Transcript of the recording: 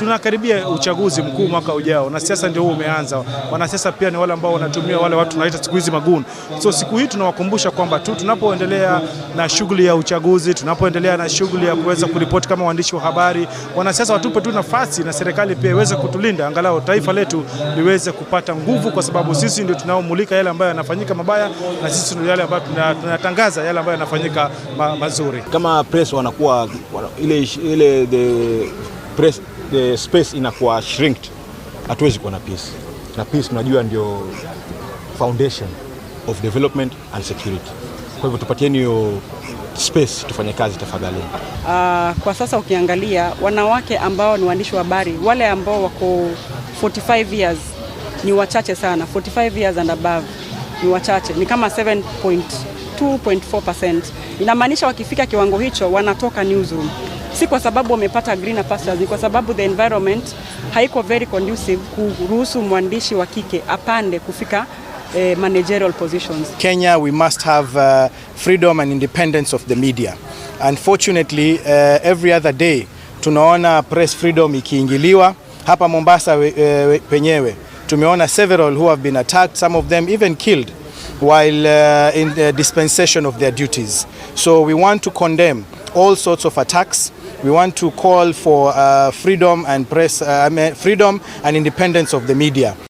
Tunakaribia uchaguzi mkuu mwaka ujao, na siasa ndio huo umeanza. Wanasiasa pia ni wale ambao wanatumia wale watu tunaita siku hizi magoons. So siku hii tunawakumbusha kwamba tu tunapoendelea na shughuli ya uchaguzi, tunapoendelea na shughuli ya kuweza kuripoti kama waandishi wa habari, wanasiasa watupe tu nafasi na serikali pia iweze kutulinda, angalau taifa letu liweze kupata nguvu, kwa sababu sisi ndio tunaomulika yale ambayo yanafanyika mabaya, na sisi ndio yale ambayo tunatangaza yale ambayo yanafanyika mazuri. Kama press wanakuwa ile the press, the space inakuwa shrinked, hatuwezi kuwa na peace, na peace tunajua ndio foundation of development and security. Kwa hivyo tupatieni hiyo space tufanye kazi tafadhali. Kwa sasa ukiangalia wanawake ambao ni waandishi wa habari, wale ambao wako 45 years ni wachache sana. 45 years and above ni wachache, ni kama 7.2.4%. Inamaanisha wakifika kiwango hicho wanatoka newsroom, si kwa sababu wamepata greener pastures, ni kwa sababu the environment haiko very conducive kuruhusu mwandishi wa kike apande kufika managerial positions. Kenya, we must have freedom and independence of the media. Unfortunately, every other day tunaona press freedom ikiingiliwa hapa Mombasa penyewe tumeona several who have been attacked, some of them even killed while in the dispensation of their duties. So we want to condemn all sorts of attacks. We want to call for freedom and press, I mean, freedom and independence of the media.